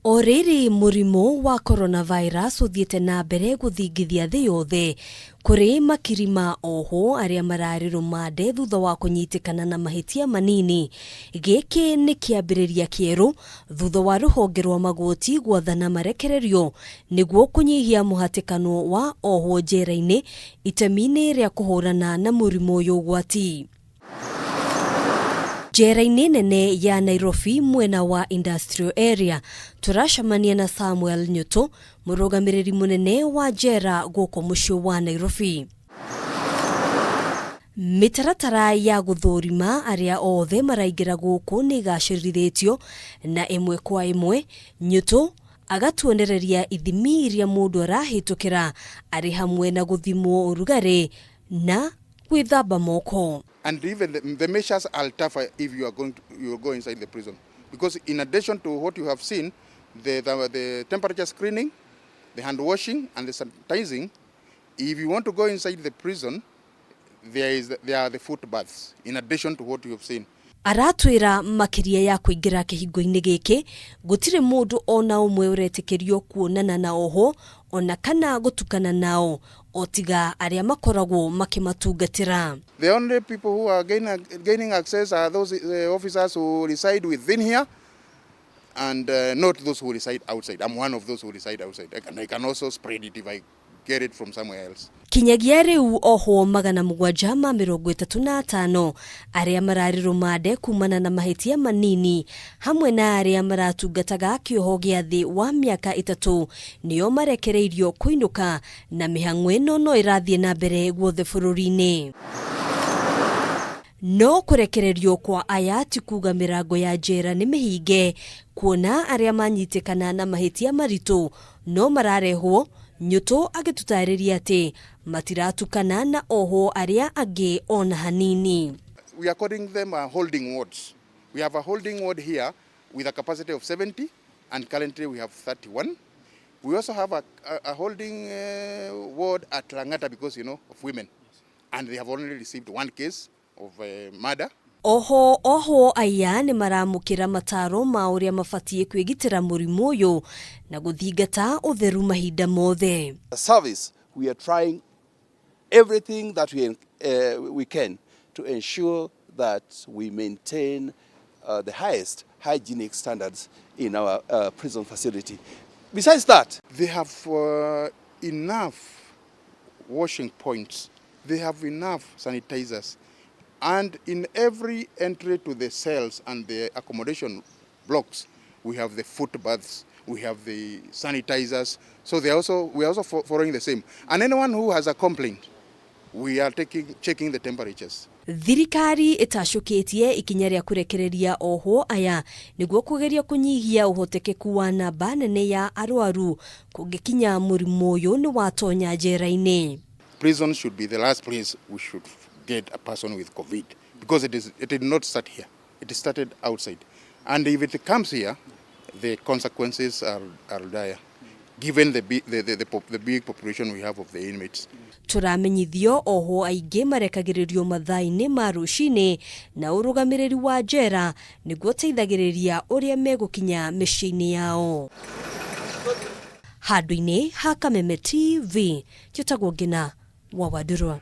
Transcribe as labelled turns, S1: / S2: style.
S1: O rĩrĩ mũrimũ wa coronavirus ũthiĩte na mbere gũthingithia thĩ yothe, kũrĩ makiri ma ohwo arĩa mararĩ rũmande thutha wa kũnyitĩkana na mahĩtia manini. Gĩkĩ nĩ kĩambĩrĩria kĩerũ thutha wa rũhonge rwa magoti gwathana marekererio nĩguo kũnyihia mũhatĩkano wa ohwo njera-inĩ itemi-inĩ rĩa kũhũrana na mũrimũ ũyũ ũgwati. Njera-inĩ nene ya Nairobi mwena wa Industrial Area tũracemania na Samuel Nyutu, mũrũgamĩrĩri mũnene wa njera gũkũ mũciĩ wa Nairobi. Mĩtaratara ya gũthũrima arĩa othe maraingĩra gũkũ nĩ ĩgacĩrithĩtio na ĩmwe kwa ĩmwe Nyutu agatuonereria ithimi iria mũndũ arahĩtũkĩra arĩ hamwe na gũthimwo ũrugarĩ na gwĩthamba moko.
S2: And even the measures are tougher if you are going to you will go inside the prison. Because in addition to what you have seen, the temperature screening, the hand washing, and the sanitizing, if you want to go inside the prison, there are the foot baths, in addition to what you have seen.
S1: Aratwĩra makĩria ya kũingĩra kĩhingo-inĩ gĩkĩ gũtirĩ mũndũ ona ũmwe ũretĩkĩrio kuonana na oho ona kana gũtukana nao o tiga arĩa makoragwo makĩmatungatĩra.
S2: The only people who are gaining access are those officers who reside within here and not those who reside outside. I'm one of those who reside outside. I can also spread it if I get it from somewhere else.
S1: Kinyagia rĩu ohwo 735 arĩa mararĩ rũmande kumana na mahĩtia manini hamwe na arĩa maratungataga kĩoho gĩa thĩ wa mĩaka 3 nĩo marekereirio kũinũka na mĩhang'o ĩno no ĩrathiĩ na mbere guothe bũrũri-inĩ. No kũrekererio kwa aya ti kuga mĩrango ya njera nĩ mĩhinge kuona arĩa manyitĩkana na mahĩtia maritũ no mararehwo. Nyutu agĩtũtarĩria atĩ matiratukana na ohwo arĩa angĩ ona hanini.
S2: We are calling them holding wards. We have a holding ward here with a capacity of 70, and currently we have 31. We also have a holding ward at Langata because of women, and they have only received one case of murder.
S1: Oho ohwo aya nĩ maramũkĩra mataro ma ũrĩa mabatiĩ kwĩgitĩra mũrimũ ũyũ na gũthingata ũtheru mahinda mothe.
S3: Service, we are trying everything that we can to ensure that we maintain the highest hygienic standards in our prison facility. Besides that,
S2: they have enough washing points, they have enough sanitizers, and in every entry to the cells and the accommodation blocks, we have the foot baths, we have the sanitizers. So we are also following the same. And anyone who has a complaint, we are checking the temperatures.
S1: Thirikari ĩtacũkĩtie ikinya rĩa kũrekereria ohwo aya nĩguo kũgeria kũnyihia ũhotekeku wa namba nene ya arwaru kũngĩkinya mũrimũ ũyũ nĩ watonya njera-inĩ.
S2: Prison should be the last place we should get a person with COVID because it did not start here. It started outside. And if it comes here, the consequences are dire, given the big population we have of the inmates.
S1: Tũramenyithio ohwo aingĩ marekagĩrĩrio mathaa-inĩ ma rũcinĩ na ũrũgamĩrĩri wa njera nĩguo ũteithagĩrĩria ũrĩa megũkinya mĩciĩ-inĩ yao. Handũ-inĩ ha Kameme TV, njĩtagwo Ngina wa Wandurwa.